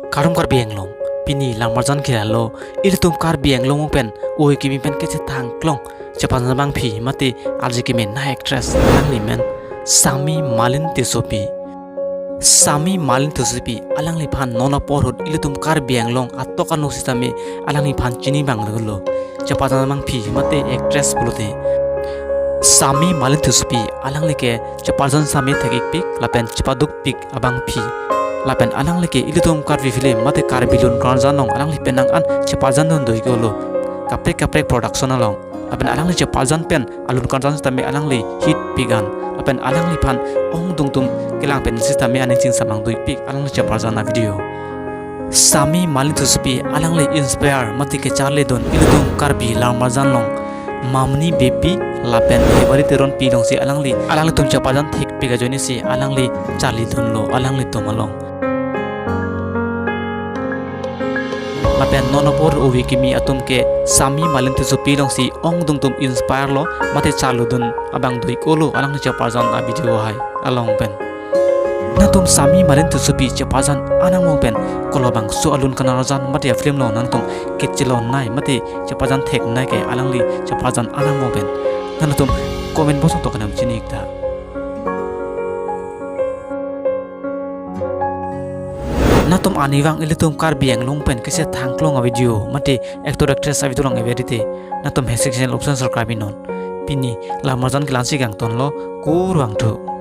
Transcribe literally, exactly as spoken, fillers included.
Kardom Karbi Anglong, pini lamarjan ke lalo, ilitum Karbi Anglong pen oi kimi pen kechethang klong chepajat abangpi mate arje kimi nai actress, alangli men Sami Malin Tissopi. Sami Malin Tissopi alangliphan non apor ahut ilitum Karbi Anglong atok anuk sitame alangliphan chini abang lolo. Chepajat abangpi mate actress pulote Sami Malin Tissopi alangli ke chepajat sami thek-ikpik lapen chepadukpik abangpi. Lapen alangli ke ilitum Karbi film mate Karbi lun karjan along alangli penang an chepajat dun do-iklo, kaprek kaprek production along. Lapen alangli chepajat pen alun karjan sitame alangli hitpik an. Lapen alangliphan ongdung atum kelang pen sitame aning chingsamang do-ikpik alangli chepajat avideo. Sami Malin Tissopi alangli inspire mate kecharlidun ilitum Karbi lamarjan along Mamni Beypi lapen Rewari Teronpi alongsi alangli, alanglitum chepajat thekpik ajoinesi alangli charlidunlo alanglitum along. Lapen non apor oi kimi atum ke Sami Malin Tissopi alongsi ongdung atum inspire lo mate charlidun abang do-iklo alangli chepajat avideo hai along pen. Nangtum Sami Malin Tissopi chepajat anang angbong pen kolobangso alun karjan mate afilm along nangtum kechelonei mate chepajat theknei ke alangli chepajat anang angbong pen nangtum comment box along tokanam chini-ik tha. Nangtum arnivang ilitum Karbi Anglong pen kechethang klong avideo mate actor actress avideo lang ave rite, nangtum hashtag channel option subscribe non. Pini lamarjan ke la-ansi kangtonlo, kurvangthu.